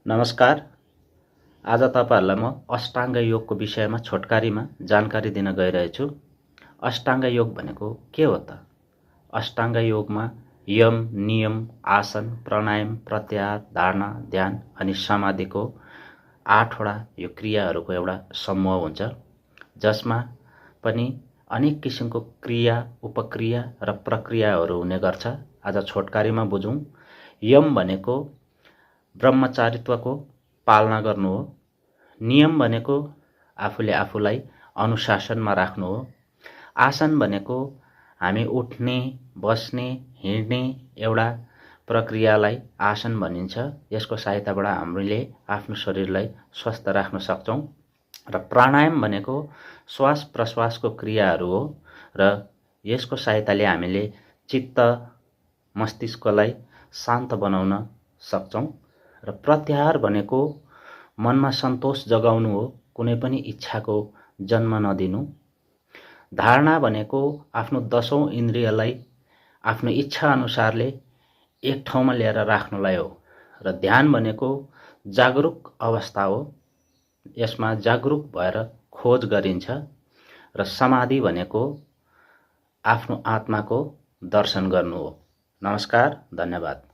नमस्कार। आज तपाईहरुलाई म अष्टाङ्ग योगको विषयमा छोटकारीमा जानकारी दिन गइरहेछु। अष्टाङ्ग योग भनेको के हो त? अष्टाङ्ग योगमा यम, नियम, आसन, प्राणायाम, प्रत्याहार, धारणा, ध्यान अनि समाधिको 8 वटा यो क्रियाहरूको एउटा समूह हुन्छ, जसमा पनि अनेक किसिमको क्रिया, उपक्रिया र प्रक्रियाहरू हुने गर्छ। आज छोटकारीमा बुझौं। यम भनेको ब्रह्मचारित्वको पालना गर्नु हो। नियम भनेको आफूले आफूलाई अनुशासनमा राख्नु हो। आसन भनेको हामी उठ्ने, बस्ने, हिँड्ने एउटा प्रक्रियालाई आसन भनिन्छ। यसको सहायताबाट हामीले आफ्नो शरीरलाई स्वस्थ राख्न सक्छौं। र प्राणायाम भनेको श्वास प्रश्वासको क्रियाहरू हो र यसको सहायताले हामीले चित्त मस्तिष्कलाई शान्त बनाउन सक्छौं। र प्रत्याहार भनेको मनमा सन्तोष जगाउनु हो, कुनै पनि इच्छाको जन्म नदिनु। धारणा भनेको आफ्नो 10औं इन्द्रियलाई आफ्नो इच्छा अनुसारले एक ठाउँमा ल्याएर राख्नुलाई हो। र ध्यान भनेको जागरुक अवस्था हो, यसमा जागरुक भएर खोज गरिन्छ। र समाधि भनेको आफ्नो आत्माको दर्शन गर्नु हो। नमस्कार, धन्यवाद।